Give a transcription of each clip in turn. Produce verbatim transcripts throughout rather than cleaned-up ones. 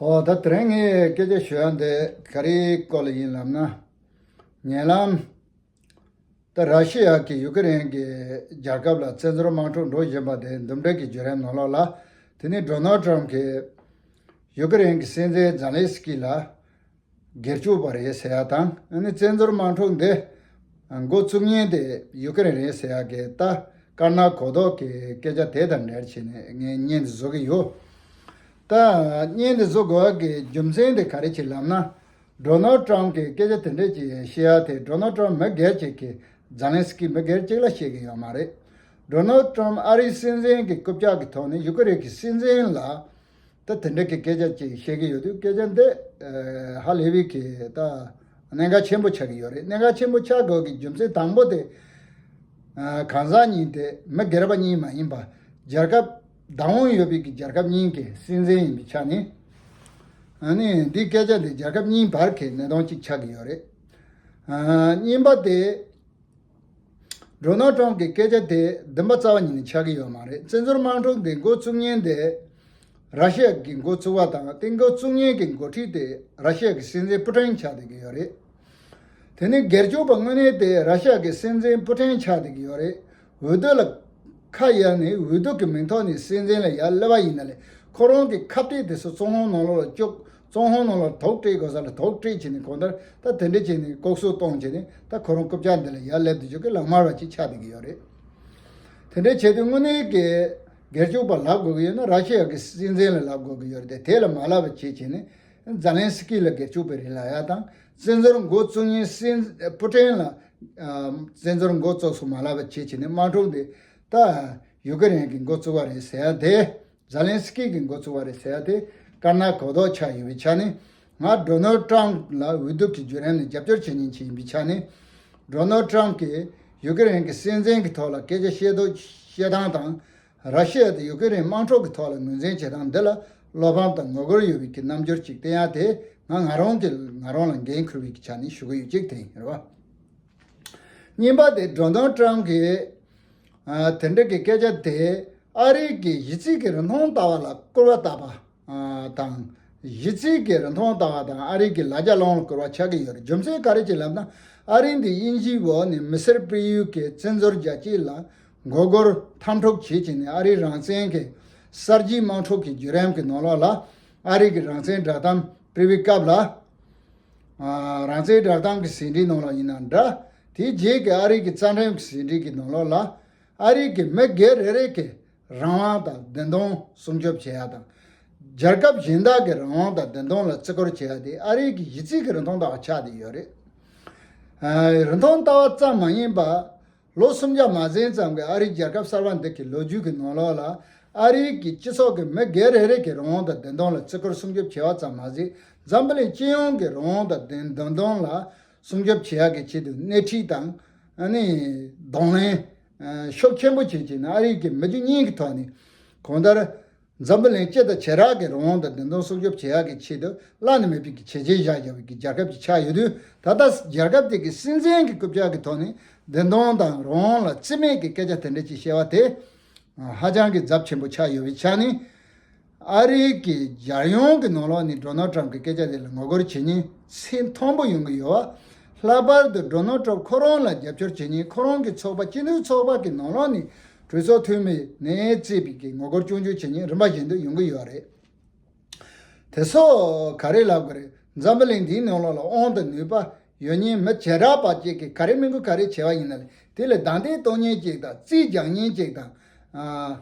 ཨོ་ད་དེ་རིང་ངས་སྐད་ཆ་ཞུ་ཡ་འདི་ག་རེའི་སྐོར་ལ་ཡིན་ལབ་ན། ཉེ་ལམ་ད་ར་ཤི་ཡ་གིས་ཡུ་ཀེ་རེན་གྱི་རྒྱལ་ཁབ་ལ་བཙན་འཛུལ་དམག་འཁྲུག་འགྲོ་བཞིན་པ་དེ་འདུམ་འགྲིག་གི་བརྒྱུད་རིམ་ནང་ལོགས་ལ། དེ་ནས་ཌོ་ནལ་ཊམ་གྱིས་ཡུ་ཀེ་རེན་གྱི་སྲིད་འཛིན་ཛེ་ལན་སི་ཀི་ལ་སྒེར་གཅོད་པ་རེད་ཟེར་ཡ་དང་། ཨ་ནི་བཙན་འཛུལ་དམག་འཁྲུག་འདི་འགོ་བཙུགས་མཁན་དེ་ཡུ་ཀེ་རེན་རེད་ཟེར་ཡ་གི་ད་དཀར་ནག་གོ་ལྡོག་གི་སྐད་ཆ་དེ་དང་འབྲེལ་བྱས་ནས་ངས་བརྙན་འདི་བཟོ་གི་ཡོད། ད་བརྙན་འདི་བཟོ་དགོས་ཡ་གི་རྒྱུ་མཚན་དེ་ག་རེ་ཆེ་ལབ་ན། ཌོ་ནལ་ཊམ་གྱིས་སྐད་ཆ་དེ་འདྲས་ཅིག་བཤད་ཡ་དེ་ཌོ་ནལ་ཊམ་མི་སྒེར་གཅིག་གིས་ཛེ་ལན་སི་ཀི་མི་སྒེར་གཅིག་ལ་བཤད་ཀྱི་ཡོད་མ་རེད། ཌོ་ནལ་ཊམ་ཨ་རིའི་སྲིད་འཛིན་གྱི་རྐུབ་བཀྱག་གི་ཐོག་ནས་ཡུ་ཀེ་རེན་གྱི་སྲིད་འཛིན་ལ་ད་དེ་འདྲ་གི་སྐད་ཆ་ཅིག་བཤད་ཀྱི་ཡོད་དུས། སྐད་ཆ་འདི་ཨ་ཧ་ལས་པའི་གི་ད་གནད་འགག་ཆེན་པོ་ཆགས་ཀྱི་ཡོད་རེད། གནད་འགག་ཆེན་པོ་ཆགས་དགོས་ཀྱི་རྒྱུ་མཚན་དང་པོ་དེ། ཨ་གང་ཟག་གཉིས་དེ་མི་སྒེར་པ་གཉིས་མ་ཡིན་པ། རྒྱལ་ཁབ་བདག་དབང་ཡོད་པའི་གི་རྒྱལ་ཁབ་གཉིས་ཀྱི་སྲིད་འཛིན་ཡིན་པའི་ཆ་ནས། ཨ་ནི་འདི་སྐད་ཆ་འདི་རྒྱལ་ཁབ་གཉིས་བར་གྱི་གནད་དོན་ཅིག་ཆགས་ཀྱི་ཡོད་རེད། ཨ་གཉིས་པ་དེ། ཌོ་ནལ་ཊམ་གྱི་སྐད་ཆ་དེ་བདེན་པ་རྩ་བ་ཉིད་ནས་ཆགས་ཀྱི་ཡོད་མ་རེད། བཙན་འཛུལ་དམག་འཁྲུག་འདི་འགོ་བཙུགས་མཁན་དེ་ར་ཤི་ཡ་གིས་འགོ་བཙུགས་པ་དང་། དེ་འགོ་བཙུགས་མཁན་གྱི་འགོ་ཁྲིད་དེ་ར་ཤི་ཡ་གི་སྲིད་འཛིན་པུ་ཊིན་ཆགས་བསྡད་ཀྱི་ཡོད་རེད། དེ་ནས་སྒེར་གཅོད་པ་དངོས་གནས་དེ་ར་ཤི་ཡ་གི་སྲིད་འཛིན་པུ་ཊིན་ཆགས་བསྡད་ཀྱི་ཡོད་རེད། འོས་བསྡུ་ལ་ཁ་གཡར་ནས་འོས་བསྡུ་གི་མིང་ཐོག་ནས་སྲིད་འཛིན་ལ་ཡར་སླེབས་པ་ཡིན་ན་ལས། ཁོ་རང་གི་ཁ་གཏད་དེ་ཚོ་བཙོན་ཁང་ནང་ལོགས་ལ་བཅུག་བཙོན་ཁང་ནང་ལ་དུག་སྤྲད་དགོས་ས་ལ་དུག་སྤྲད་བྱས་ནས། གང་ལྟར་ད་དེ་འདྲ་བྱས་ནས་ལྐོག་གསོད་གཏོང་བྱས་ནས། ད་ཁོ་རང་རྐུབ་བཀྱག་འདི་ལ་ཡར་སླེབས་བསྡད་རྒྱུ་གི་ལག་དམར་བ་ཅིག་ཆགས་བསྡད་ཀྱི་ཡོད་རེད། དེ་འདྲ་བྱས་དུས་དངོས་གནས་ཀྱི་སྒེར་གཅོད་པ་ལབ་དགོས་ཀྱི་ཡོད་ན་ར་ཤི་ཡ་གི་སྲིད་འཛིན་ལ་ལབ་དགོས་ཀྱི་ཡོད་རེད་དེ། དེ་ལ་མ་ལབ་པ་བྱས་བྱས་ནས་ཛེ་ལན་སི་ཀི་ལ་སྒེར་གཅོད་པ་རེད་ལབ་ཡ་དང་། བཙན་འཛུལ་འགོ་བཙུགས་མཁན་སྲིད་པུ་ཊིན་ལ་ཨ་བཙན་འཛུལ་འགོ་བཙུགས་སོང་མ་ལབ་པ་བྱས་བྱས་ནས། དམག་འཁྲུག་འདི་ད་ཡུ་ཀེ་རེན་གྱིས་འགོ་བཙུགས་པ་རེད་ཟེར་ཡ་དེ། ཛེ་ལན་སི་ཀི་གིས་འགོ་བཙུགས་པ་རེད་ཟེར་ཡ་དེ་དཀར་ནག་གོ་ལྡོག་ཆགས་ཡོད་པའི་ཆ་ནས། ང་ཌོ་ནལ་ཊམ་ལ་འོས་བསྡུ་གི་བརྒྱུད་རིམ་ནས་རྒྱབ་སྐྱོར་བྱེད་མཁན་ཅིག་ཡིན་པའི་ཆ་ནས། ཌོ་ནལ་ཊམ་གྱིས་ཡུ་ཀེ་རེན་གྱི་སྲིད་འཛིན་གྱི་ཐོག་ལ་སྐད་ཆ་བཤད་ཐུབ་བཤད་སྟངས་དང་། ར་ཤི་ཡ་དང་ཡུ་ཀེ་རེན་དམག་འཁྲུག་གི་ཐོག་ལ་ངོས་འཛིན་བྱེད་སྟངས་འདི་ལ་བློ་ཕམ་དང་ངོ་རྒོལ་ཡོད་པའི་གི་རྣམ་འགྱུར་ཅིག་བསྟན་ཡ་དེ། ང་ང་རང་གི་ང་རང་ལ་འགན་འཁུར་བའི་གི་ཆ་ནས་ཞུ་གི་ཡོད། གཅིག་དེ་ཡིན་རེད་བ། གཉིས་པ་དེ་ཌོ་ནལ་ཊམ་གྱིས་ཨ་དེ་འདྲ་གི་སྐད་ཆ་དེ་ཨ་རི་གི་གཞི་རྩའི་གི་རིན་ཐང་ལྟ་བ་ལ་སྐུར་བ་བཏབ་པ་ཨ་དང་། གཞི་རྩའི་གི་རིན་ཐང་ལྟ་བ་དང་ཨ་རི་གི་ལ་རྒྱ་སློང་ལ་སྐུར་བ་ཆགས་ཀྱི་ཡོད་རེད། རྒྱུ་མཚན་ག་རེ་ཅིག་ལབ་ན། ཨ་རི་འདི་དབྱིན་ཇིའི་འོག་ནས་མི་སེར་སྤེལ་ཡུལ་གྱི་བཙན་འཛུལ་རྒྱལ་སྤྱི་ལ་མགོ་སྒུར་འཐབ་འཁྲུག་བྱེད་བྱས་ནས། ཨ་རིའི་རང་བཙན་གྱི་གསར་བརྗེའི་དམག་འཁྲུག་གི་བརྒྱུད་རིམ་གྱི་ནང་ལོགས་ལ་ཨ་རི་གི་རང་བཙན་བསྒྲགས་གཏམ་སྤེལ་བའི་སྐབས་ལ། ཨ་རང་བཙན་བསྒྲགས་གཏམ་གྱི་ཟིན་བྲིས་ནང་ལ་ཡིན་ན་འདྲ། དེའི་རྗེས་ཀྱི་ཨ་རི་གི་རྩ་ཁྲིམས་ཀྱི་ཟིན་བྲིས་ཀྱི་ནང་ལོགས་ལ། ཨ་རི་གི་མི་སྒེར་རེ་རེ་གི་རང་དབང་དང་བདེན་དོན་སྲུང་སྐྱོབ་བྱེད་ཡ་དང་། རྒྱལ་ཁབ་གཞན་དག་གི་རང་དབང་དང་བདེན་དོན་ལ་བརྩི་བཀུར་བྱེད་ཡ་དེ་ཨ་རི་གི་གཞི་རྩའི་གི་རིན་ཐང་ལྟ་བ་ཆགས་བསྡད་ཡོད་རེད། ཨ་རིན་ཐང་ལྟ་བ་ཙམ་མ་ཡིན་པ། ལོ་སུམ་བརྒྱ་མ་ཟིན་ཙམ་གྱི་ཨ་རིའི་རྒྱལ་ཁབ་གསར་པ་འདི་གི་ལོ་རྒྱུས་ཀྱི་ནང་ལོགས་ལ། ཨ་རིའི་གི་སྤྱི་ཚོགས་ཀྱི་མི་སྒེར་རེ་རེ་གི་རང་དབང་དང་བདེན་དོན་ལ་བརྩི་བཀུར་སྲུང་སྐྱོབ་བྱེད་པ་ཙམ་མ་ཟད། འཛམ་བུ་གླིང་སྤྱི་ཡོངས་ཀྱི་རང་དབང་དང་བདེན་བདེན་དོན་ལ་སྲུང་སྐྱོབ་བྱེད་ཡག་གི་ཆེད་དུ་སྣེ་ཁྲིད་དང་། ཨ་ནི་གདོང་ལེན་ཨ་ཤུགས་ཆེན་པོ་བྱེད་ཀྱི་ནི། ཨ་རིའི་གི་མི་རྒྱུ་གཉིས་ཀྱི་ཐོག་ནས་གང་ལྟར། འཛམ་བུ་གླིང་སྤྱི་དང་བྱེ་བྲག་གི་རང་དབང་དང་བདེན་དོན་སྲུང་སྐྱོབ་བྱེད་ཡག་གི་ཆེད་དུ་བླ་ན་མེད་པའི་གི་བྱས་རྗེས་བཞག་བཞག་པའི་གི་རྒྱལ་ཁབ་ཅིག་ཆགས་ཡོད་དུས། ད་ལྟ་རྒྱལ་ཁབ་དེ་གི་སྲིད་འཛིན་གྱི་རྐུབ་བཀྱག་གི་ཐོག་ནས་བདེན་དོན་དང་རང་དབང་ལ་བརྩི་མེད་ཀྱི་སྐད་ཆ་དེ་འདྲ་ཅིག་བཤད་པ་དེ། ཧ་ཅང་གི་ཚབས་ཆེན་པོ་ཆགས་ཡོད་པའི་ཆ་ནས། ཨ་རིའི་གི་རྒྱལ་ཡོངས་ཀྱི་ནང་ལོགས་ནས་ཌོ་ནལ་ཊམ་གྱི་སྐད་ཆ་དེ་ལ་ངོ་རྒོལ་བྱེད་མཁན་ཚད་མཐོན་པོ་ཡོང་གི་ཡོད་པ། ལྷག་པར་དུ་ཌོ་ནལ་ཊམ་ཁོ་རང་ལ་རྒྱབ་སྐྱོར་བྱེད་མཁན། ཁོ་རང་གི་ཚོགས་པ་སྤྱི་མཐུན་ཚོགས་པ་གི་ནང་ལོགས་ནས་གྲོས་ཚོགས་འཐུས་མི་ནས་བརྩིས་པའི་གི་ངོ་རྒོལ་སྐྱོན་བརྗོད་བྱེད་མཁན་རིམ་པ་བཞིན་དུ་ཡོང་གི་ཡོད་རེད། དེ་ཚོ་ག་རེ་ལབ་དགོས་རེད། འཛམ་བུ་གླིང་འདིའི་ནང་ལོགས་ལ་དབང་དང་ནུས་པ་ཡོད་མཁན་མི་བྱེ་བྲག་པ་ཅིག་གིས་ག་རེ་མི་དགོས་ག་རེ་བྱས་པ་ཡིན་ན་ལས། དེ་ལ་རྡུང་རྡེག་གཏོང་མཁན་ཅིག་དང་། རྩིས་རྒྱག་མཁན་ཅིག་དང་། ཨ་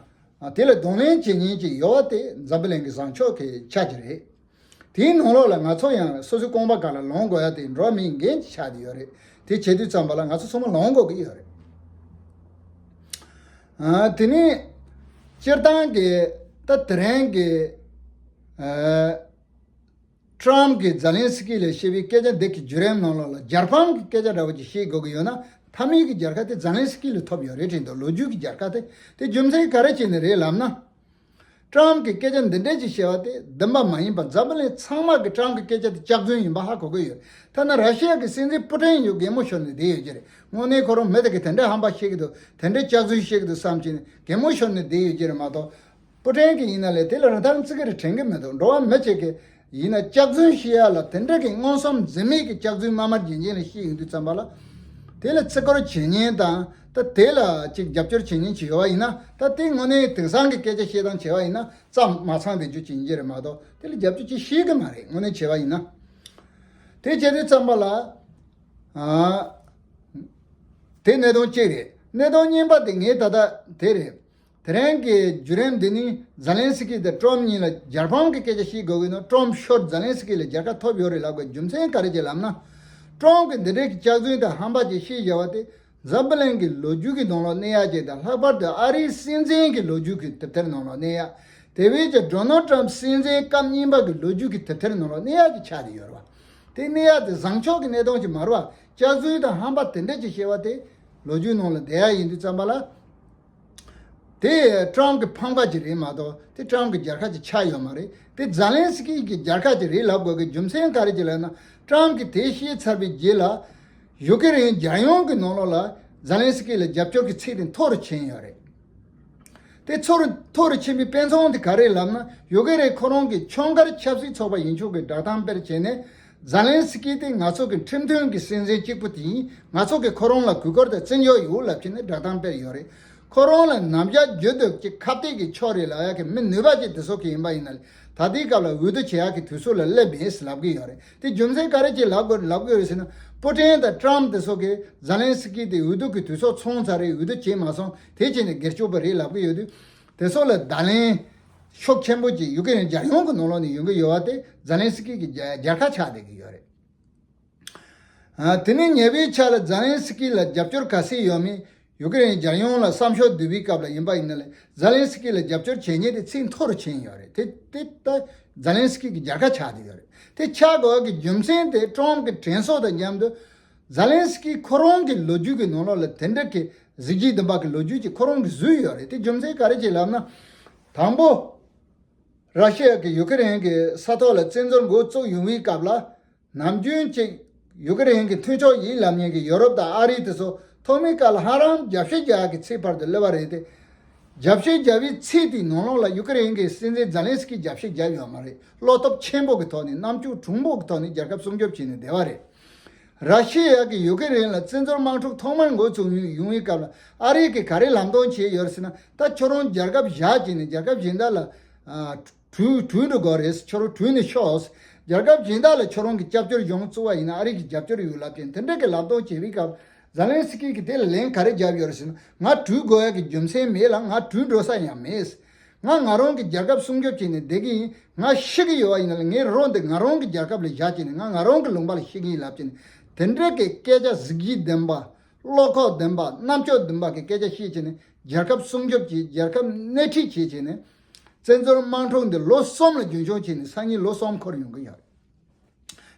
ཨ་དེ་ལ་གདོང་ལེན་བྱེད་མཁན་ཅིག་ཡོད་པ་དེ་འཛམ་བུ་གླིང་གི་བཟང་ཕྱོགས་ཀྱི་ཆ་ཅིག་རེད། དེའི་ནང་ལོགས་ལ་ང་ཚོ་ཡང་སོ་སོའི་རྐང་པ་སྒང་ལ་ལངས་དགོས་ཡ་དེ་འགྲོ་བ་མིའི་འགན་ཅིག་ཆགས་བསྡད་ཡོད་རེད། དེ་བྱེད་དུས་ཙམ་པ་ལ་ང་ཚོ་ཚང་མ་ལངས་དགོས་ཀྱི་ཡོད་རེད། ཨ་དེ་ནས་སྤྱིར་བཏང་གི་ད་དེ་རིང་གི་ཨ་ཊམ་གྱིས་ཛེ་ལན་སི་ཀི་ལ་བཤད་པའི་སྐད་ཆ་འདི་གི་བརྒྱུད་རིམ་ནང་ལོགས་ལ་རྒྱལ་ཕམ་གྱི་སྐད་ཆ་འདྲ་བོ་ཅིག་བཤད་དགོས་ཀྱི་ཡོད་ན། མཐའ་མའི་གི་རྒྱལ་ཁ་དེ་ཛེ་ལན་སི་ཀི་ལ་ཐོབ་ཡོད་རེད་དྲན་འདུག་ལོ་རྒྱུས་ཀྱི་རྒྱལ་ཁ་དེ། དེ་རྒྱུ་མཚན་ག་རེ་བྱས་ནས་རེད་ལབ་ན། ཊམ་གྱིས་སྐད་ཆ་འདི་འདྲས་ཅིག་བཤད་པ་དེ་བདེན་པ་མ་ཡིན་པ། འཛམ་བུ་གླིང་ཚང་མ་གིས་ཊམ་གྱི་སྐད་ཆ་དེ་སྐྱག་རྫུན་ཡིན་པ་ཧ་གོ་གི་ཡོད། ཐ་ན་ར་ཤི་ཡ་གི་སྲིད་འཛིན་པུ་ཊིན་ཡང་གད་མོ་ཤོར་ནས་བསྡད་ཡོད་ཀྱི་རེད། དངོས་གནས་ཁོ་རང་མི་དེ་གིས་དེ་འདྲས་ཧམ་པ་བཤད་ཀྱི་འདུག་དེ་འདྲས་སྐྱག་རྫུན་བཤད་ཀྱི་འདུག་བསམ་བྱས་ནས་གད་མོ་ཤོར་ནས་བསྡད་ཡོད་ཀྱི་རེད་མ་གཏོགས། པུ་ཊིན་གྱིས་ཡིན་ན་ལས་དེ་ལ་རིན་ཐང་ཙི་གེ་རེ་དྲན་གྱི་མི་འདུག་འགྲོ་བ་མི་གཅིག་གིས་ ཡིན་ན་སྐྱག་རྫུན་བཤད་ཡ་ལ་དེ་འདྲ་གི་མངོན་སུམ་འཛེམ་མེད་ཀྱི་སྐྱག་རྫུན་དམར་དམར་རྗེན་རྗེན་ལ་བཤད་ཡོང་དུས་ཙམ་པ་ལ། དེ་ལ་བརྩི་བཀུར་བྱེད་མཁན་དང་ད་དེ་ལ་ཅིག་རྒྱབ་སྐྱོར་བྱེད་མཁན་ཅིག་ཡོད་པ་ཡིན་ན། ད་དེ་དངོས་གནས་དེང་སང་གི་སྐད་ཆ་བཤད་སྟངས་བྱས་པ་ཡིན་ན་རྩ་མ་ཚང་བསྡད་རྒྱུ་ཅིག་ཡིན་གྱི་རེད་མ་གཏོགས། དེ་ལ་རྒྱབ་སྐྱོར་ཅིག་བཤད་གི་མ་རེད། དངོས་གནས་བྱས་པ་ཡིན་ན། དེ་བྱས་དུས་ཙམ་པ་ལ། ཨ། དེ་གནད་དོན་གཅིག་རེད། གནད་དོན་གཉིས་པ་དེ་ངས་ད་ལྟ་དེ་རེད། དེ་རིང་གི་བརྒྱུད་རིམ་འདི་ནི་ཛ་ལན་སི་ཀི་དང་ཀྲམ་གཉིས་ལ་རྒྱལ་ཕམ་གྱི་སྐད་ཆ་བཤད་དགོས་ཀྱི་ན། ཀྲམ་ཤོར་ཛ་ལན་སི་ཀི་ལ་རྒྱལ་ཁ་ཐོབ་ཡོད་རེད་ལབ་དགོས་རྒྱུ་མཚན་ག་རེ་བྱས་ལབ་ན། ཀྲམ་གྱིས་འདི་འདྲའི་གི་སྐྱག་རྫུན་དང་ཧམ་པ་ཅིག་བཤད་བཞག་པ་དེ་འཛམ་བུ་གླིང་གི་ལོ་རྒྱུས་ཀྱི་ནང་ལོགས་གནས་ཡག་ཅིག་དང་། ལྷག་པར་དུ་ཨ་རིའི་སྲིད་འཛིན་གྱི་ལོ་རྒྱུས་ཀྱི་དེབ་ཐེར་ནང་ལོགས་གནས་ཡག་དེ་བས་ཀྱང་ཌོ་ནལ་ཊམ་སྲིད་འཛིན་སྐབས་གཉིས་པ་གི་ལོ་རྒྱུས་ཀྱི་དེབ་ཐེར་ནང་ལོགས་གནས་ཡག་ཅིག་ཆགས་བསྡད་ཡོད་རེད་བ། དེ་གནས་ཡག་དེ་བཟང་ཕྱོགས་ཀྱི་གནས་སྟངས་ཅིག་མ་རེད་བ། སྐྱག་རྫུན་དང་ཧམ་པ་དེ་འདྲ་ཅིག་བཤད་པ་དེ་ལོ་རྒྱུས་ནང་ལ་བསྡད་ཡག་ཡིན་དུས་ཙམ་པ་ལ། དེ་ཀྲམ་གྱི་ཕམ་ཁ་ཅིག་རེད་མ་གཏོགས་དེ་ཀྲམ་གྱི་རྒྱལ་ཁ་ཅིག་ཆགས་ཡོད་མ་རེད། དེ་ཛ་ལན་སི་ཀི་གི་རྒྱལ་ཁ་ཅིག་རེད་ལབ་དགོས་ཀྱི་རྒྱུ་མཚན་ག་རེ་ཅིག་ལབ་ན། ཀྲམ་གྱིས་དེ་བཤད་ཚར་བའི་རྗེས་ལ་ཡུ་ཀེ་རེན་རྒྱལ་ཡོངས་ཀྱི་ནང་ལོགས་ལ་ཛ་ལན་སི་ཀི་ལ་རྒྱབ་སྐྱོར་གྱི་ཚད་དེ་མཐོ་རུ་ཕྱིན་ཡོད་རེད། དེ་ཚོར་མཐོ་རུ་ཕྱིན་པའི་དཔེ་མཚོན་དེ་ག་རེ་ལབ་ན། ཡུ་ཀེ་རེན་ཁོ་རང་གི་ཁྱོན་མཁར་ཆབ་སྲིད་ཚོགས་པ་ཡིན་ཆོག་གི་བསྒྲགས་གཏམ་སྤེལ་བྱས་ནས། ཛ་ལན་སི་ཀི་དེ་ང་ཚོ་གི་ཁྲིམས་མཐུན་གྱི་སྲིད་འཛིན་གཅིག་པུ་དེ་ཡིན། ང་ཚོ་གི་ཁོ་རང་ལ་གུས་བཀུར་དང་བརྩི་འཇོག་ཡོད་ལབ་བྱས་ནས་བསྒྲགས་གཏམ་སྤེལ་ཡོད་རེད། ཁོ་རང་ལ་ནམ་ཞག་རྒྱུ་དུ་ཀྱི་ཁ་གཏད་ཀྱི་ཕྱོགས་རེད་ལབ་ཡག་གི་མི་ནུས་པ་ཅིག་དེ་ཚོ་གི་ཡིན་པ་ཡིན་ན་ལས། ད་ལྟའི་སྐབས་ལ་འོས་བསྡུ་བྱེད་ཡག་གི་དུས་ཚོད་ལ་སླེབས་མེད་ལབ་གི་ཡོད་རེད། དེ་རྒྱུ་མཚན་ག་རེ་ཅིག་ལབ་དགོས་ལབ་གི་ཡོད་རེད་ཟེར་ན། པུ་ཏིན་དང་ཀྲམ་དེ་ཚོ་གིས་ཛ་ལན་སི་ཀི་དེ་འོས་བསྡུ་གི་དུས་ཚོད་ཚང་ཚར་རེད། འོས་བསྡུ་བྱས་མ་སོང་། དེ་བྱས་ནས་སྒེར་གཅོད་པ་རེད་ལབ་གི་ཡོད་དུས། དེ་ཚོ་ལ་བརྡ་ལན་ཤུགས་ཆེན་པོ་ཅིག་ཡུ་ཀེ་རེན་རྒྱལ་ཡོངས་ཀྱི་ནང་ལོགས་ནས་ཡོང་གི་ཡོད་པ་དེ་ཛ་ལན་སི་ཀི་གི་རྒྱལ་རྒྱལ་ཁ་ཆགས་བསྡད་ཀྱི་ཡོད་རེད། ཨ། དེ་ནས་ཉེ་བའི་ཆར་ལ་ཛ་ལན་སི་ཀི་ལ་རྒྱབ་སྐྱོར་ག་ཚད་ཡོད་མེད་ཡུ་ཀེ་རེན་རྒྱལ་ཡོངས་ལ་བསམ་ཤོག་བསྡུས་པའི་སྐབས་ལ་ཡིན་པ་ཡིན་ན་ལས། ཛ་ལན་སི་ཀི་ལ་རྒྱབ་སྐྱོར་བྱེད་མཁན་དེ་ཚད་མཐོ་རུ་ཕྱིན་ཡོད་རེད། དེ་དེ་ད་ཛ་ལན་སི་ཀི་གི་རྒྱལ་ཁ་ཆགས་བསྡད་ཡོད་རེད། དེ་ཆགས་དགོས་ཀྱི་རྒྱུ་མཚན་དེ་ཀྲམ་གྱི་དྲན་གསོ་དང་མཉམ་དུ། ཛ་ལན་སི་ཀི་ཁོ་རང་གི་ལོ་རྒྱུས་ཀྱི་ནང་ལོགས་ལ་དེ་འདྲ་གི་གཟི་བརྗིད་ལྡན་པ་གི་ལོ་རྒྱུས་ཅིག་ཁོ་རང་གིས་བཟོས་ཡོད་རེད། དེ་རྒྱུ་མཚན་ག་རེ་ཅིག་ལབ་ན། དང་པོ། ར་ཤི་ཡ་གིས་ཡུ་ཀེ་རེན་གྱི་ས་ཐོག་ལ་བཙན་འཛུལ་འགོ་བཙུགས་ཡོང་བའི་སྐབས་ལ། ནམ་རྒྱུན་ཅིག་ཡུ་ཀེ་རེན་གྱི་མཐུན་ཕྱོགས་ཡིན་ལབ་མཁན་གྱི་ཡོ་རོབ་དང་ཨ་རི་དེ་ཚོ་ཐོག་མའི་སྐབས་ལ་ཧ་ལམ་རྒྱབ་བཤིག་རྒྱག་ཡག་གི་ཚད་བར་དུ་སླེབས་པ་རེད་དེ། རྒྱབ་བཤིག་རྒྱག་པའི་ཚད་དེའི་ནང་ལོགས་ལ་ཡུ་ཀེ་རེན་གྱི་སྲིད་འཛིན་ཛ་ལན་སི་ཀི་རྒྱབ་བཤིག་རྒྱབ་ཡོད་མ་རེད། བློ་སྟོབས་ཆེན་པོ་གི་ཐོག་ནས། རྣམ་དཔྱོད་གྲུང་པོ་གི་ཐོག་ནས་རྒྱལ་ཁབ་སྲུང་སྐྱོབ་བྱས་ནས་བསྡད་པ་རེད། ར་ཤི་ཡ་གིས་ཡུ་ཀེ་རེན་ལ་བཙན་འཛུལ་དམག་འཁྲུག་ཐོག་མར་འགོ་བཙུགས་ཡོང་བའི་སྐབས་ལ་ཨ་རི་གིས་ག་རེ་ལམ་སྟོན་བྱས་ཡོད་རེད་ཟེར་ན། ད་ཁྱོད་རང་རྒྱལ་ཁབ་བཞག་བྱས་ནས་རྒྱལ་ཁབ་གཞན་དག་ལ། ཨ། བྲོས་བྲོས་འགྲོ་དགོས་རེད། ཁྱོད་རང་བྲོས་ནས་ཤོག། རྒྱལ་ཁབ་གཞན་དག་ལ་ཁྱོད་རང་གི་སྐྱབས་བཅོལ་གཞུང་བཙུགས་པ་ཡིན་ན་ཨ་རི་གི་རྒྱབ་སྐྱོར་ཡོད་ལབ་བྱས་དེ་འདྲ་གི་ལམ་སྟོན་བྱས་པའི་སྐབས། ཛ་ལན་སི་ཀི་གིས་དེ་ལ་ལན་ག་རེ་བརྒྱབ་ཡོད་རེད་ཟེར་ན། ང་བྲོས་དགོས་ཡག་གི་རྒྱུ་མཚན་མེད་ལ་ང་བྲོས་འགྲོ་ས་ཡང་མེད། ང་ང་རང་གི་རྒྱལ་ཁབ་སྲུང་སྐྱོབ་བྱས་ནས་བསྡད་ཀྱི་ཡིན། ང་ཤི་གི་ཡོད་པ་ཡིན་ན་ལ་ངའི་རོ་འདི་ང་རང་གི་རྒྱལ་ཁབ་ལ་བཞག་བྱས་ནས་ང་ང་རང་གི་ལུང་པ་ལ་ཤི་གི་ཡིན་ལབ་བྱས་ནས། དེ་འདྲ་གི་སྐད་ཆ་གཟི་བརྗིད་ལྡན་པ། བློ་ཁོག་ལྡན་པ། རྣམ་དཔྱོད་ལྡན་པ་གི་སྐད་ཆ་བཤད་བྱས་ནས་རྒྱལ་ཁབ་སྲུང་སྐྱོབ་བྱས། རྒྱལ་ཁབ་སྣེ་ཁྲིད་བྱས་བྱས་ནས། བཙན་འཛུལ་དམག་འཁྲུག་འདི་ལོ་གསུམ་ལ་རྒྱུན་འཁྱོངས་བྱས་ནས་སང་ཉིན་ལོ་གསུམ་འཁོར་ཡོང་གི་ཡོད།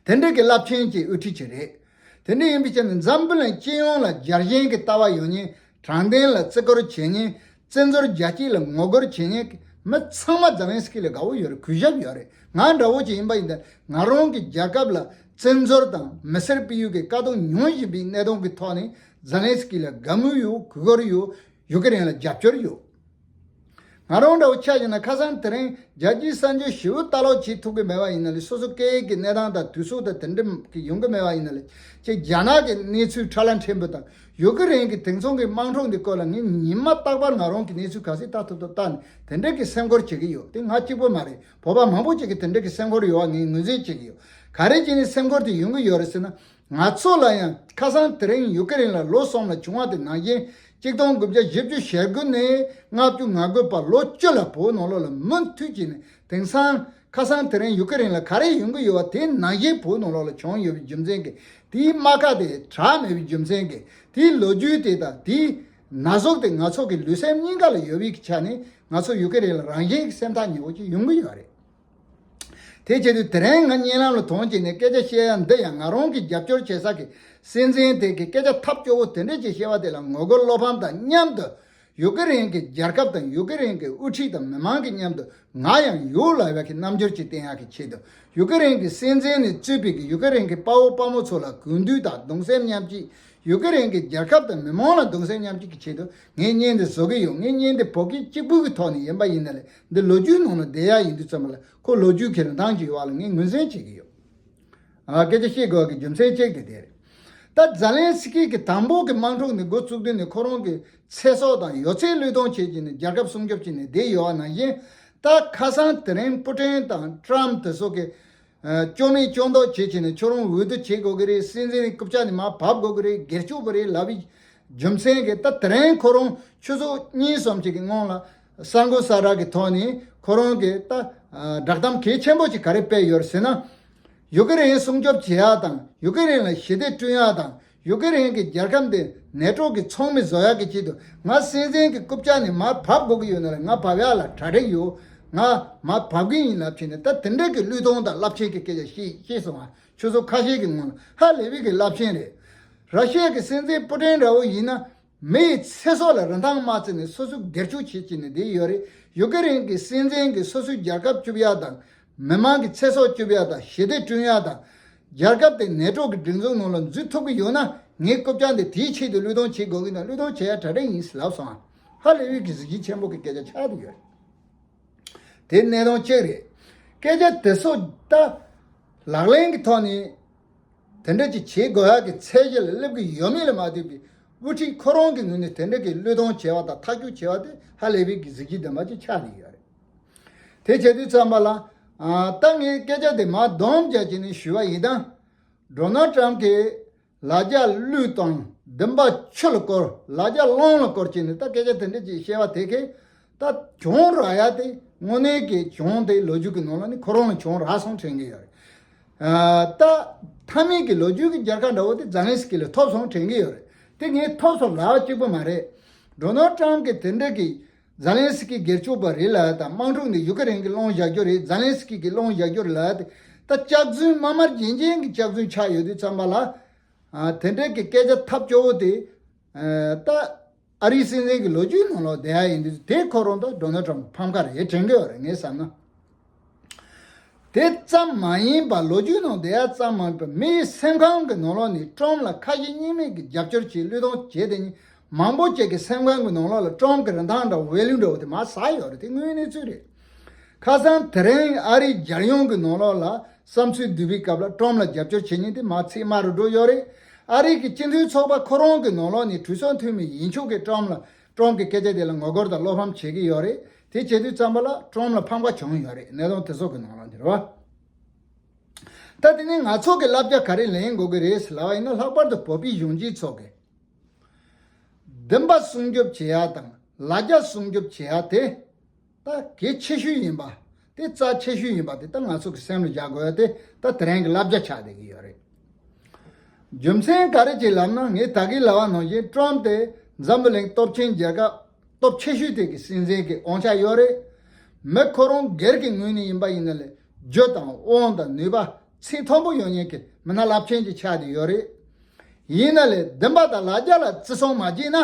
དེ་འདྲ་གི་རླབས་ཆེན་གྱི་དབུ་ཁྲིད་ཅིག་རེད། དེ་འདྲ་ཡིན་པའི་ཆ་ནས་འཛམ་བུ་གླིང་སྤྱི་ཡོངས་ལ་རྒྱལ་ཞེན་གྱི་ལྟ་བ་ཡོད་མཁན། དྲང་བདེན་ལ་བརྩི་བཀུར་བྱེད་མཁན། བཙན་འཛུལ་རྒྱ་སྐྱེད་ལ་ངོ་རྒོལ་བྱེད་མཁན་གྱི་མི་ཚང་མ་ཛ་ལན་སི་ཀི་ལ་དགའ་བོ་ཡོད་རེད། གུས་ཞབས་ཡོད་རེད། ང་འདྲ་བོ་ཅིག་ཡིན་པ་ཡིན་ན་ང་རང་གི་རྒྱལ་ཁབ་ལ་བཙན་འཛུལ་དང་མི་སེར་སྤེལ་ཡུལ་གྱི་དཀའ་སྡུག་མྱོང་བཞིན་པའི་གནད་དོན་གྱི་ཐོག་ནས་ཛ་ལན་སི་ཀི་ལ་དགའ་མོས་ཡོད། གུས་བཀུར་ཡོད། ཡུ་ཀེ་རེན་ལ་རྒྱབ་སྐྱོར་ཡོད། ང་རང་འདྲ་བོ་ཆ་བཞག་ན་ཁ་སང་དེ་རིང་རྒྱལ་སྤྱིའི་གསར་འགྱུར་ཞེ་པོ་ལྟ་ཀློག་བྱེད་ཐུབ་ཀྱི་མེད་པ་ཡིན་ན་ལས། སོ་སོ་སྐད་ཡིག་གི་གནས་སྟངས་དང་དུས་ཚོད་དང་དེ་འདྲ་གི་ཡོང་གི་མེད་པ་ཡིན་ན་ལས། ཅིག་རྒྱ་ནག་གི་གནས་ཚུལ་ཁྲ་ལམ་ཁྲིམས་པོ་དང་ཡུ་ཀེ་རེན་གྱི་དེང་སང་གི་དམག་འཁྲུག་འདི་སྐོར་ལ་ངས་ཉི་མ་རྟག་པར་ང་རང་གི་གནས་ཚུལ་ག་ཚོད་ལྟ་ཐུབ་ཐུབ་ལྟ་ནས་དེ་འདྲ་གི་སེམས་ཁུར་བྱེད་ཀྱི་ཡོད། དེ་ང་གཅིག་པོ་མ་རེད། བོད་པ་མང་པོ་ཅིག་གིས་དེ་འདྲ་གི་སེམས་ཁུར་ཡོད་པ་ངས་ངོས་འཛིན་བྱེད་ཀྱི་ཡོད། ག་རེ་བྱས་ནས་སེམས་ཁུར་དེ་ཡོང་གི་ཡོད་རེད་ཟེར་ན། ང་ཚོ་ལ་ཡང་ཁ་སང་དེ་རིང་ཡུ་ཀེ་རེན་ལ་ལོ་གསུམ་ལ་བྱུང་བ་དེ་ནང་བཞིན་གཅིག་སྟོང་དགུ་བརྒྱ་བཞི་བཅུ་ཞེ་དགུ་ནས་ལྔ་བཅུ་ང་དགུ་བར་ལོ་བཅུ་ལ་བོད་ནང་ལོགས་ལ་མུ་མཐུད་བྱས་ནས་དེང་སང་ཁ་སང་དེ་རིང་ཡུ་ཀེ་རེན་ལ་ག་རེ་ཡོང་གི་ཡོད་པ་དེ་ནང་བཞིན་བོད་ནང་ལོགས་ལ་བྱུང་ཡོད་པའི་རྒྱུ་མཚན་གྱིས། དེའི་རྨ་ཁ་དེ་དྲག་མེད་པའི་རྒྱུ་མཚན་གྱིས། དེའི་ལོ་རྒྱུས་དེ་དང་དེའི་ན་ཟུག་དེ་ང་ཚོ་གི་ལུས་སེམས་གཉིས་ཀ་ལ་ཡོད་པའི་ཆ་ནས་ང་ཚོ་ཡུ་ཀེ་རེན་ལ་རང་བཞིན་གྱི་སེམས་ཐག་ཉེ་བོ་ཅིག་ཡོང་གི་ཡོད་རེད། དེ་བྱེད་དུས་དེ་རིང་ང་བརྙན་ལམ་ལ་དོན་བྱས་ནས་སྐད་ཆ་བཤད་ཡ་འདི་ཡང་ང་རང་གི་རྒྱབ་སྐྱོར་བྱེད་ས་གི་སྲིད་འཛིན་དེ་གི་སྐད་ཆ་ཐབས་སྐྱོ་བོ་དེ་འདྲ་ཅིག་བཤད་པ་དེ་ལ་ངོ་རྒོལ་བློ་ཕམ་དང་མཉམ་དུ། ཡུ་ཀེ་རེན་གྱི་རྒྱལ་ཁབ་དང་ཡུ་ཀེ་རེན་གྱི་དབུ་ཁྲིད་དང་མི་མང་གི་མཉམ་དུ་ང་ཡང་ཡོད་ལབ་ཡ་གི་རྣམ་འགྱུར་ཅིག་བསྟན་ཡ་གི་ཆེད་དུ། ཡུ་ཀེ་རེན་གྱི་སྲིད་འཛིན་ནས་གཙོས་པའི་གི་ཡུ་ཀེ་རེན་གྱི་དཔའ་བོ་དཔའ་མོ་ཚོ་ལ་གུས་འདུད་དང་གདུང་སེམས་མཉམ་སྐྱེད་ ཡུ་ཀེ་རེན་གྱི་རྒྱལ་ཁབ་དང་མི་མང་ལ་གདུང་སེམས་མཉམ་སྐྱེད་ཀྱི་ཆེད་དུ་ངས་བརྙན་འདི་བཟོ་གི་ཡོད། ངས་བརྙན་འདི་བོད་སྐད་གཅིག་པུ་གི་ཐོག་ནས་ཡིན་པ་ཡིན་ན་ལས་འདི་ལོ་རྒྱུས་ནང་ལ་བསྡད་ཡ་ཡིན་དུས་ཙམ་པ་ལ་ཁོ་ལོ་རྒྱུས་ཀྱི་རིན་ཐང་ཅིག་ཡོད་པ་ལ་ངས་ངོས་འཛིན་བྱེད་ཀྱི་ཡོད། ཨ། སྐད་ཆ་བཤད་དགོས་ཀྱི་རྒྱུ་མཚན་གཅིག་དེ་དེ་རེད། ད་ཛ་ལན་སི་ཀི་གི་དང་པོ་གི་དམག་འཁྲུག་འདི་འགོ་བཙུགས་དུས་ནས་ཁོ་རང་གི་ཚེ་སྲོག་དང་ཡོད་ཚད་བློས་གཏོང་བྱེད་ཀྱི་ནས་རྒྱལ་ཁབ་སྲུང་སྐྱོབ་བྱས་ནས་བསྡད་ཡོད་པ་ནང་བཞིན། ད་ཁ་སང་དེ་རིང་པུ་ཏིན་དང་ཏྲམ་དེ་ཚོ་གི་ཨ། སྐྱོན་མེད་སྐྱོན་འདོགས་བྱེད་བྱས་ནས་ཁྱོད་རང་འོས་བསྡུ་བྱེད་དགོས་ཀྱི་རེད། སྲིད་འཛིན་རྐུབ་བཀྱག་ནས་མར་བབས་དགོས་ཀྱི་རེད། སྒེར་གཅོད་པ་རེད་ལབ་པའི་རྒྱུ་མཚན་གྱིས་ད་དེ་རིང་ཁོ་རང་ཆུ་ཚོད་གཉིས་གསུམ་ཅིག་གི་སྔོན་ལ་གསར་འགོད་གསལ་བསྒྲགས་ཀྱི་ཐོག་ནས་ཁོ་རང་གིས་ད་ཨ། བསྒྲགས་གཏམ་གལ་ཆེན་པོ་ཅིག་ག་རེ་སྤེལ་ཡོད་རེད་ཟེར་ན། ཡུ་ཀེ་རེན་སྲུང་སྐྱོབ་བྱེད་ཡག་དང་ཡུ་ཀེ་རེན་ལ་ཞི་བདེ་བསྐྲུན་ཡག་དང་ཡུ་ཀེ་རེན་གྱི་རྒྱལ་ཁབ་འདི་ནེ་ཊོ་གི་ཚོགས་མི་བཟོ་ཡག་གི་ཆེད་དུ་ང་སྲིད་འཛིན་གྱི་རྐུབ་བཀྱག་ནས་མར་བབས་དགོས་ཀྱི་ཡོད་ན་ལ་ང་བབས་ཡག་ལ་གྲ་སྒྲིག་ཡོད། ང་མར་བབས་ཀྱི་ཡིན་ལབ་བྱས་ནས་ད་དེ་འདྲ་གི་བློས་གཏོང་དང་རླབས་ཆེན་གྱི་སྐད་ཆ་བཤད་བཤད་སོང་ང་། ཆུ་ཚོད་ཁ་ཤས་ཀྱི་སྔོན་ལ་ཧ་ལས་པའི་གི་རླབས་ཆེན་རེད། ར་ཤི་ཡ་གི་སྲིད་འཛིན་པུ་ཏིན་འདྲ་བོ་ཡིན་ན། མི་ཡི་ཚེ་སྲོག་ལ་རིན་ཐང་མ་བརྩི་ནས་སོ་སོའི་སྒེར་གཅོད་བྱེད་ཀྱི་ནི་འདི་ཡོད་རེད། ཡུ་ཀེ་རེན་གྱི་སྲིད་འཛིན་གྱིས་སོ་སོའི་རྒྱལ་ཁབ་སྐྱོབ་ཡག་དང་། མི་མང་གི་ཚེ་སྲོག་སྐྱོབ་ཡག་དང་ཞི་བདེ་བསྐྲུན་ཡག་དང་། རྒྱལ་ཁབ་དེ་ནེ་ཊོ་གི་སྒྲིག་འཛུགས་ནང་ལ་འཛུལ་ཐུབ་ཀྱི་ཡོད་ན་ངའི་རྐུབ་བཀྱག་འདི་དེའི་ཆེད་དུ་བློས་གཏོང་བྱེད་དགོས་ཀྱི་ན་བློས་གཏོང་བྱེད་ཡག་གྲ་སྒྲིག་ཡིན་ལབ་སོང་ང་། ཧ་ལས་པའི་གི་གཟི་བརྗིད་ཆེན་པོ་གི་སྐད་ཆ་ཆགས་བསྡད་ཡོད་རེད། དེ་གནད་དོན་གཅིག་རེད། སྐད་ཆ་དེ་ཚོ་ད་ལག་ལེན་གྱི་ཐོག་ནས། དེ་འདྲ་ཅིག་བྱེད་དགོས་ཡག་གི་ཚད་གཞི་ལ་སླེབས་ཀྱི་ཡོད་མེད་ལ་མ་ལྟོས་པའི་དབུ་ཁྲིད་ཁོ་རང་གི་ངོས་ནས་དེ་འདྲ་གི་བློས་གཏོང་བྱས་པ་དང་ཐག་གཅོད་བྱས་པ་དེ་ཧ་ལས་པའི་གི་གཟི་བརྗིད་ལྡན་པ་ཅིག་ཆགས་ཀྱི་ཡོད་རེད། དེ་བྱེད་དུས་ཙམ་པ་ལ། ཨ། ད་ངས་སྐད་ཆ་དེ་མར་སྡོམ་རྒྱག་བྱས་ནས་ཞུ་བ་ཡིན་ན། ཌོ་ནལ་ཊམ་གྱིས་ལ་རྒྱ་གླུད་བཏང་། འདུན་པ་ཆུ་ལ་བསྐོར། ལ་རྒྱ་རླུང་ལ་བསྐོར་བྱས་ནས་ད་སྐད་ཆ་དེ་འདྲ་ཅིག་བཤད་པ་དེ་གས། ད་གྱོང་རག་ཡ་དེ་དངོས་གནས་ཀྱི་གྱོང་དེ་ལོ་རྒྱུས་ཀྱི་ནང་ལ་ནི་ཁོ་རང་ལ་གྱོང་རག་སོང་དྲན་གྱི་ཡོད་རེད། ཨ། ད་མཐའ་མའི་གི་ལོ་རྒྱུས་ཀྱི་རྒྱལ་ཁ་འདྲ་བོ་དེ་ཛེ་ལན་སི་ཀི་ལ་ཐོབ་སོང་དྲན་གྱི་ཡོད་རེད། དེ་ངས་ཐོབ་སོང་ལབ་གཅིག་པུ་མ་རེད། ཌོ་ནལ་ཊམ་གྱིས་དེ་འདྲ་གི་ཛེ་ལན་སི་ཀི་སྒེར་གཅོད་པ་རེད་ལབ་ཡ་དང་དམག་འཁྲུག་འདི་ཡུ་ཀེ་རེན་གྱིས་སློང་བཞག་རྒྱུ་རེད། ཛེ་ལན་སི་ཀི་གིས་སློང་བཞག་རྒྱུ་རེད་ལབ་ཡ་དེ་ད་སྐྱག་རྫུན་དམར་དམར་རྗེན་རྗེན་གྱི་སྐྱག་རྫུན་ཆགས་ཡོད་དུས་ཙམ་པ་ལ། ཨ། དེ་འདྲའི་གི་སྐད་ཆ་ཐབས་སྐྱོ་བོ་དེ། ཨ། ད་ཨ་རིའི་སྲིད་འཛིན་གྱི་ལོ་རྒྱུས་ནང་ལོགས་བསྡད་ཡ་ཡིན་དུས་དེ་ཁོ་རང་ད་ཌོ་ནལ་ཊམ་ཕམ་ཁ་རེད་དྲན་གྱི་ཡོད་རེད་ངས་བསམ་ན། དེ་ཙམ་མ་ཡིན་པར་ལོ་རྒྱུས་ནང་བསྡད་ཡ་ཙམ་མ་ཡིན་པར་མི་ཡི་སེམས་ཁམས་ཀྱི་ནང་ལོགས་ནས་ཊམ་ལ་ཁ་ཞེ་གཉིས་མེད་ཀྱི་རྒྱབ་སྐྱོར་བྱེད་བློས་གཏོང་བྱས་དེ་ཉིད་མང་པོ་ཅིག་གི་སེམས་ཁམས་ཀྱི་ནང་ལོགས་ལ་ཊམ་གྱི་རིན་ཐང་འདྲ་བོ་ཝེ་ལུ་འདྲ་བོ་དེ་མར་ཟག་ཡོད་རེད། དེ་དངོས་གནས་ཚུལ་རེད། ཁ་སང་དེ་རིང་ཨ་རིའི་རྒྱལ་ཡོངས་ཀྱི་ནང་ལོགས་ལ་བསམ་ཚུལ་བསྡུ་བའི་སྐབས་ལ་ཊམ་ལ་རྒྱབ་སྐྱོར་བྱེད་མཁན་དེ་མར་ཚད་དམའ་རུ་འགྲོ་ཡོད་རེད། ཨ་རི་གི་སྤྱི་མཐུན་ཚོགས་པ་ཁོ་རང་གི་ནང་ལོགས་ནས་གྲོས་ཚོགས་འཐུས་མི་ཡིན་ཆོག་གི་ཊམ་ལ་ཊམ་གི་སྐད་ཆ་དེ་ལ་ངོ་རྒོལ་དང་བློ་ཕམ་བྱེད་ཀྱི་ཡོད་རེད། དེ་བྱེད་དུས་ཙམ་པ་ལ་ཊམ་ལ་ཕམ་ཁ་བྱུང་ཡོད་རེད། གནད་དོན་དེ་ཚོ་གི་ནང་ལོགས་ནས་རེད་བ། ད་དེ་ནས་ང་ཚོ་གི་བསླབ་བྱ་ག་རེ་ལེན་དགོས་ཀྱི་རེད་ལབ་པ་ཡིན་ན། ལྷག་པར་དུ་བོད་པའི་གཞོན་སྐྱེས་ཚོ་གི་འདུན་པ་སྲུང་སྐྱོབ་བྱེད་ཡ་དང་ལ་རྒྱ་སྲུང་སྐྱོབ་བྱེད་ཡ་དེ། ད་གལ་ཆེ་ཤོས་ཡིན་པ། དེ་རྩ་ཆེ་ཤོས་ཡིན་པ་དེ་ད་ང་ཚོ་གི་སེམས་ལ་བཞག་དགོས་ཡ་དེ་ད་དེ་རིང་གི་བསླབ་བྱ་ཆགས་བསྡད་ཀྱི་ཡོད་རེད། རྒྱུ་མཚན་ག་རེ་ཅིག་ལབ་ན། ངས་ད་གིན་ལབ་པ་ནང་བཞིན་ཊམ་དེ་འཛམ་བུ་གླིང་སྟོབས་ཆེན་རྒྱལ་ཁབ་སྟོབས་ཆེ་ཤོས་དེ་གི་སྲིད་འཛིན་གྱི་དབང་ཆ་ཡོད་རེད། མི་ཁོ་རང་སྒེར་གྱི་ངོས་ནས་ཡིན་པ་ཡིན་ན་ལས་རྒྱུ་དང་དབང་དང་ནུས་པ་ཚད་མཐོན་པོ་ཡོད་མཁན་གྱི་མི་སྣ་རླབས་ཆེན་ཅིག་ཆགས་བསྡད་ཡོད་རེད། ཡིན་ན་ལས་འདུན་པ་དང་ལ་རྒྱ་ལ་བརྩི་སྲུང་མ་བྱས་ན།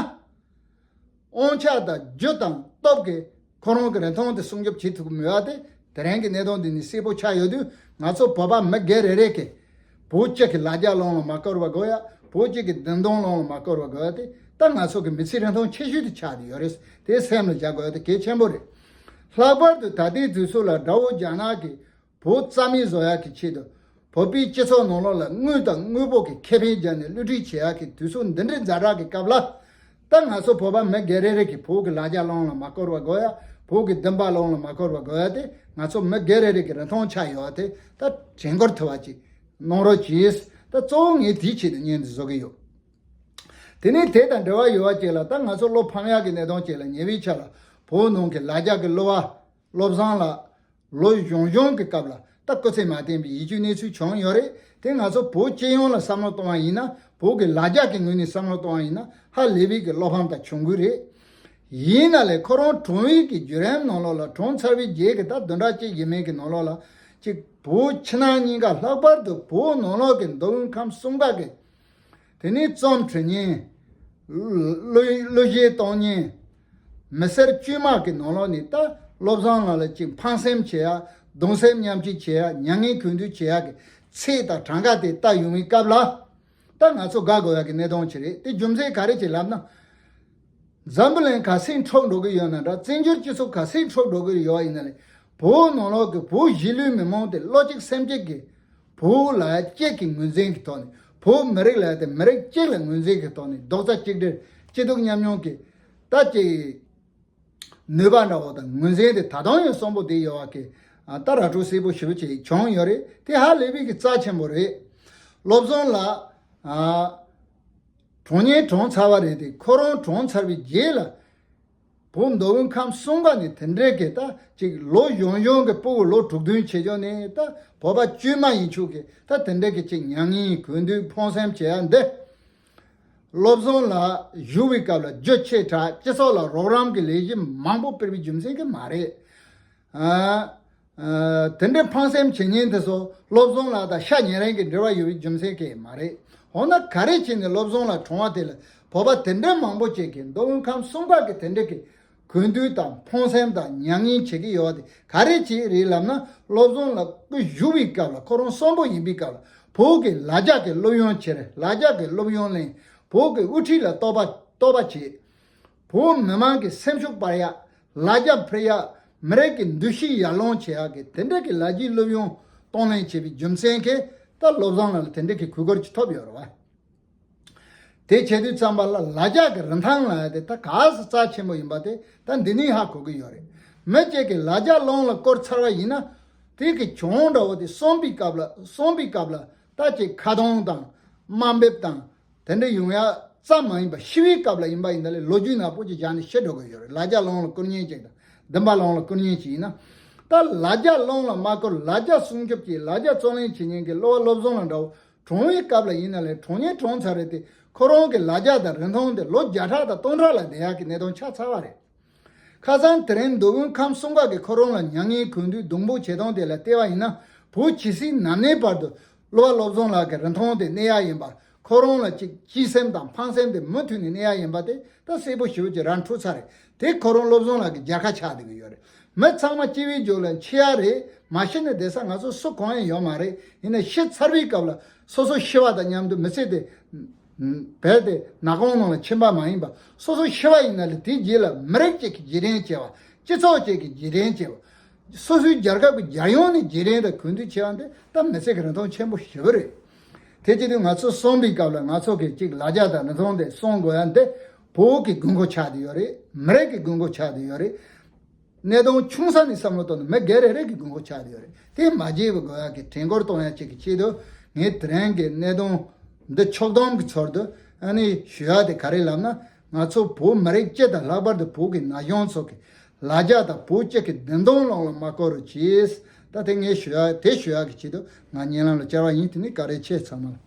དབང་ཆ་དང་རྒྱུ་དང་སྟོབས་ཀྱིས་ཁོ་རང་གི་རིན་ཐང་དེ་སྲུང་སྐྱོབ་བྱེད་ཐུབ་ཀྱི་མེད་པ་དེ་དེ་རིང་གི་གནད་དོན་འདི་ནི་གསལ་པོ་ཆགས་ཡོད་དུས། ང་ཚོ་བོད་པ་མི་སྒེར་རེ་རེ་གིས་བོད་སྤྱི་གི་ལ་རྒྱ་ལོང་ལ་མ་བསྐོར་བ་དགོས་ཡ། བོད་སྤྱི་གི་བདེན་དོན་ལོང་ལ་མ་བསྐོར་བ་དགོས་ཡ་དེ་ད་ང་ཚོ་གི་མི་ཚེའི་རིན་ཐང་ཆེ་ཤོས་དེ་ཆགས་བསྡད་ཡོད་རེད། དེ་སེམས་ལ་བཞག་དགོས་ཡ་དེ་གལ་ཆེན་པོ་རེད། ལྷག་པར་དུ་ད་ལྟའི་དུས་ཚོད་ལ་དགྲ་བོ་རྒྱ་ནག་གིས་བོད་རྩ་མེད་བཟོ་ཡག་གི་ཆེད་དུ་བོད་པའི་སྤྱི་ཚོགས་ནང་ལོགས་ལ་དངུལ་དང་དངོས་པོ་གི་ཁེ་ཕན་སྦྱར་ནས་བསླུ་བྲིད་བྱེད་ཡག་གི་དུས་ཚོད་འདི་འདྲའི་ཛ་དྲག་གི་སྐབས་ལ། ད་ང་ཚོ་བོད་པ་མི་སྒེར་རེ་རེ་གིས་བོད་ཀྱི་ལ་རྒྱ་ལོང་ལ་མ་བསྐོར་བ་དགོས་ཡ། བོད་ཀྱི་བདེན་པ་ལོང་ལ་མ་བསྐོར་བ་དགོས་ཡ་དེ་ང་ཚོ་མི་སྒེར་རེ་རེ་གི་རིན་ཐང་ཆགས་ཡོད་པ་དེ་ད་དྲན་སྐུལ་ཐུབ་པ་ཅིག་གནང་རོགས་གྱིས། ད་གཙོ་བོ་ངས་དེའི་ཆེད་དུ་བརྙན་འདི་བཟོ་གི་ཡོད། དེ་ནས་དེ་དང་འབྲེལ་བ་ཡོད་པ་ཅིག་ལ་ད་ང་ཚོ་བློ་ཕམ་ཡག་གི་གནད་དོན་ཅིག་ལ་ཉེ་བའི་ཆར་ལ་བོད་ནང་གི་ལ་རྒྱ་གི་གླུ་བ་བློ་བཟང་ལགས་ལོ་གཞོན་གཞོན་གྱི་སྐབས་ལ་ད་སྐུ་ཚེ་མ་བརྟན་པའི་ཡིད་སྐྱོའི་གནས་ཚུལ་བྱུང་ཡོད་རེད། དེ་ང་ཚོ་བོད་སྤྱི་ཡོངས་ལ་བསམ་བློ་གཏོང་བ་ཡིན་ན། བོད་ཀྱི་ལ་རྒྱ་གི་ངོས་ནས་བསམ་བློ་གཏོང་བ་ཡིན་ན་ཧ་ལས་པའི་གི་བློ་ཕམ་དང་གྱོང་གུད་རེད། ཡིན་ན་ལས་ཁོ་རང་གྲོངས་པའི་གི་བརྒྱུད་རིམ་ནང་ལོགས་ལ་གྲོངས་ཚར་བའི་རྗེས་ཀྱི་ད་བདུན་ཕྲག་གཅིག་ཡས་མས་ཀྱི་ནང་ལོགས་ལ་ཅིག་བོད་ཕྱི་ནང་གཉིས་ཀ་ལྷག་པར་དུ་བོད་ནང་ལོགས་ཀྱི་མདོ་དབུས་ཁམས་གསུམ་ཀ་གི་དེ་ནས་རྩོམ་འབྲི་མཁན། གླུ་གླུ་གཞས་གཏོང་མཁན། མི་སེར་དཀྱུས་མ་གི་ནང་ལོགས་ནས་ད་བློ་བཟང་ལགས་ལ་ཅིག་ཕངས་སེམས་བྱེད་ཡ། གདུང་སེམས་མཉམ་སྐྱེད་བྱེད་ཡ། མྱ་ངན་གུས་འདུད་བྱེད་ཡ་གི་ཚིག་དང་གྲངས་ཀ་དེ་བལྟ་ཡོང་བའི་སྐབས་ལ། ད་ང་ཚོ་དགའ་དགོས་ཡག་གི་གནད་དོན་ཅིག་རེད། དེ་རྒྱུ་མཚན་ག་རེ་ཅིག་ལབ་ན། འཛམ་བུ་གླིང་ག་ཚད་འཁྲུག་འགྲོ་གི་ཡོད་ན་འདྲ། བཙན་བྱོལ་སྤྱི་ཚོགས་ག་ཚད་འཁྲུག་འགྲོ་གི་ཡོད་ཡིན་ན་ལས། བོད་ནང་ལོགས་ཀྱི་བོད་གཞིས་ལུས་མི་མང་དེ་བློ་གཅིག་སེམས་གཅིག་གིས་བོད་ལ་གཅིག་གི་ངོས་འཛིན་གྱི་ཐོག་ནས། བོད་མི་རིགས་ལ་དེ་མི་རིགས་གཅིག་ལ་ངོས་འཛིན་གྱི་ཐོག་ནས། རྡོག་རྩ་གཅིག་སྒྲིལ། སྐྱིད་སྡུག་མཉམ་མྱོང་གི་ད་ཅིག་ནུས་པ་འདྲ་བོ་དང་ངོས་འཛིན་དེ་ད་དུང་ཡང་གསོན་པོ་བསྡད་ཡོད་པ་གི། ཨ། ད་ར་སྤྲོད་གསལ་པོ་ཞེ་པོ་ཅིག་བྱུང་ཡོད་རེད། དེ་ཧ་ལས་པའི་གི་རྩ་ཆེན་པོ་རེད། བློ་བཟང་ལགས། ཨ། གྲོངས་ཉེན་གྲོངས་ཚར་བ་རེད་དེ། ཁོ་རང་གྲོངས་ཚར་བའི་རྗེས་ལ་བོད་མདོ་དབུས་ཁམས་གསུམ་ཀ་ནས་དེ་འདྲའི་གི་ད་ཅིག་ལོ་གཞོན་གཞོན་གི་སྤུ་གུ་ལོ་དྲུག་བདུན་བྱེད་ཆོག་ནས། ད་བོད་པ་དཀྱུས་མ་ཡིན་ཆོག་གི་ད་དེ་འདྲའི་གི་ཅིག་མྱ་ངན་གུས་འདུད་ཕངས་སེམས་བྱེད་ཡ་འདི། བློ་བཟང་ལགས་བཞུགས་པའི་སྐབས་ལ་རྒྱུ་ཆེ་དྲགས། སྤྱི་ཚོགས་ལ་རོགས་རམ་གྱི་ལས་གཞི་མང་པོ་སྤེལ་བའི་རྒྱུ་མཚན་གྱིས་མ་རེད། ཨ། ཨ། དེ་འདྲའི་ཕངས་སེམས་བྱེད་མཁན་དེ་ཚོ་བློ་བཟང་ལགས་དང་ཤ་ཉེ་རིང་གི་འབྲེལ་བ་ཡོད་པའི་རྒྱུ་མཚན་གྱིས་མ་རེད། འོ་ན་ག་རེ་བྱས་ནས་བློ་བཟང་ལགས་གྲོངས་པ་དེ་ལ་བོད་པ་དེ་འདྲའི་མང་པོ་ཅིག་གིས། མདོ་དབུས་ཁམས་གསུམ་ཀ་གིས་དེ་འདྲའི་གི་གུས་འདུད་དང་ཕངས་སེམས་དང་མྱ་ངན་བྱེད་ཀྱི་ཡོད་པ་དེ་ག་རེ་བྱས་རེད་ལབ་ན། བློ་བཟང་ལགས་སྐུ་བཞུགས་པའི་སྐབས་ལ། ཁོ་རང་གསོན་པོ་ཡིན་པའི་སྐབས་ལ་བོད་ཀྱི་ལ་རྒྱ་གི་སློབ་ཡོན་ཁྱེར། ལ་རྒྱ་གི་སློབ་ཡོན་ལེན། བོད་ཀྱི་དབུ་ཁྲིད་ལ་གཏོགས་པ་གཏོགས་པ་བྱེད། བོད་མི་མང་གི་སེམས་ཤུགས་སྤར་ཡག། ལ་རྒྱ་འཕེལ་ཡག། མི་རིགས་ཀྱི་འདུ་ཤེས་ཡར་སློང་བྱེད་ཡག་གི་དེ་འདྲ་གི་ལ་རྒྱའི་སློབ་ཡོན་གཏོང་ལེན་བྱས་པའི་རྒྱུ་མཚན་གྱིས་ད་བློ་བཟང་ལགས་ལ་དེ་འདྲ་གི་གུས་བཀུར་ཅིག་ཐོབ་ཡོད་རེད་བ། དེ་བྱེད་དུས་ཙམ་པ་ལ་ལ་རྒྱ་གི་རིན་ཐང་ལབ་ཡ་དེ་ད་ག་ཚོད་རྩ་ཆེན་པོ་ཡིན་པ་དེ་ད་འདི་ནས་ཧ་གོ་གི་ཡོད་རེད། མི་གཅིག་གིས་ལ་རྒྱ་རླུང་ལ་བསྐུར་ཚར་བ་ཡིན་ན། དེ་གི་གྱོང་འདྲ་བོ་དེ་གསོན་པའི་སྐབས་ལ། གསོན་པའི་སྐབས་ལ་ད་ཅིག་ཁ་རྡུང་དང་དམའ་འབེབས་དང་དེ་འདྲ་ཡོང་ཡ་ཙམ་མ་ཡིན་པ། ཤི་བའི་སྐབས་ལ་ཡིན་པ་ཡིན་ན་ལས་ལོ་རྒྱུས་ནག་པོ་ཅིག་བཞག་ནས་ཤི་འགྲོ་གི་ཡོད་རེད། ལ་རྒྱ་རླུང་ལ་བསྐུར་མཁན་ཅིག་དང་། འདུན་པ་རླུང་ལ་བསྐུར་མཁན་ཅིག་ཡིན་ན། ད་ལ་རྒྱ་རླུང་ལ་མ་བསྐུར། ལ་རྒྱ་སྲུང་སྐྱོབ་ཀྱི། ལ་རྒྱ་བརྩོན་ལེན་བྱེད་མཁན་གྱི་བློ་བ་བློ་བཟང་ལགས་འདྲ་བོ་གྲོངས་པའི་སྐབས་ལ་ཡིན་ན་ལས་གྲོངས་ཉེན་གྲོངས་ཚར་རེད་དེ། ཁོ་རང་གི་ལ་རྒྱ་དང་རིན་ཐང་དེ་ལོ་བརྒྱ་ཕྲག་དང་སྟོང་ཕྲག་ལ་བསྡད་ཡག་གི་གནད་དོན་ཆགས་ཚར་བ་རེད། ཁ་སང་དེ་རིང་མདོ་དབུས་ཁམས་གསུམ་ཀ་གིས་ཁོ་རང་ལ་མྱ་ངན་གུས་འདུད་སྡོང་པོ་བྱེད་སྟངས་དེ་ལ་བལྟས་པ་ཡིན་ན། བོད་ཇི་སྲིད་ནམ་གནས་བར་དུ་བློ་བ་བློ་བཟང་ལགས་ཀྱི་རིན་ཐང་དེ་གནས་ཡག་ཡིན་པ། ཁོ་རང་ལ་ཅིག་སྤྱི་སེམས་དང་ཕངས་སེམས་དེ་མུ་མཐུད་ནས་གནས་ཡག་ཡིན་པ་དེ་ད་གསལ་པོ་ཞེ་པོ་ཅིག་ར་འཕྲོད་ཚར་རེད། དེ་ཁོ་རང་བློ་བཟང་ལགས་ཀྱི་རྒྱལ་ཁ་ཆགས་བསྡད་ཀྱི་ཡོད་རེད། མི་ཚང་མ་སྐྱེ་བའི་རྒྱུ་ལ་འཆི་ཡག་རེད། མ་ཤི་ནས་བསྡད་ས་ང་ཚོ་སུ་གང་ཡང་ཡོད་མ་རེད། ཡིན་ན་ཤི་ཚར་བའི་སྐབས་ལ་སོ་སོ་ཤི་བ་དང་མཉམ་དུ་མི་ཚེ་དེ་རྦད་དེ་ནག་ཁུང་ནང་ལ་ཕྱིན་པ་མ་ཡིན་པ། སོ་སོ་ཤི་བ་ཡིན་ན་ལས་དེའི་རྗེས་ལ་མི་རིགས་གཅིག་གི་རྗེས་དྲན་བྱས་པ། སྤྱི་ཚོགས་གཅིག་གི་རྗེས་དྲན་བྱས་པ། སོ་སོའི་རྒྱལ་ཁབ་ཀྱི་རྒྱལ་ཡོངས་ནས་རྗེས་དྲན་དང་གུས་འདུད་བྱེད་པ་འདི་ད་མི་ཚེ་གི་རིན་ཐང་ཆེན་པོ་ཞེ་པོ་རེད། དེ་བྱེད་དུས་ང་ཚོ་གསོན་པའི་སྐབས་ལ་ང་ཚོ་གི་གཅིག་ལ་རྒྱ་དང་རིན་ཐང་དེ་སྲུང་དགོས་ཡ་འདི་བོད་ཀྱི་དགོས་མཁོ་ཆགས་བསྡད་ཡོད་རེད། མི་རིགས་ཀྱི་དགོས་མཁོ་ཆགས་བསྡད་ཡོད་རེད། གནད་དོན་ཆུང་ས་ནས་བསམ་བློ་བཏང་ནས་མི་སྒེར་རེ་རེ་གི་དགོས་མཁོ་ཆགས་བསྡད་ཡོད་རེད། དེ་མ་བརྗེད་པ་དགོས་ཡ་གི་དྲན་སྐུལ་གཏོང་ཡ་གཅིག་གི་ཆེད་དུ། ངས་དེ་རིང་གི་གནད་དོན་འདི་ཕྱོགས་བསྡོམས་ཀྱི་ཚུལ་དུ་ཨ་ནི་ཞུ་ཡ་དེ་ག་རེ་ལབ་ན། ང་ཚོ་བོད་མི་རིགས་སྤྱི་དང་ལྷག་པར་དུ་བོད་ཀྱི་ན་གཞོན་ཚོ་གི་ལ་རྒྱ་དང་བོད་སྤྱི་གི་བདེན་དོན་བློ་ལ་མ་བསྐོར་རོགས་གྱིས། ད་དེ་ངས་ཞུ་ཡ་དེ་ཞུ་ཡ་གི་ཆེད་དུ་ང་ཉེ་ལམ་ལ་བཅར་བ་ཡིན། དེ་ནི་བཀའ་དྲིན་ཆེ་ཚང་མ་ལ།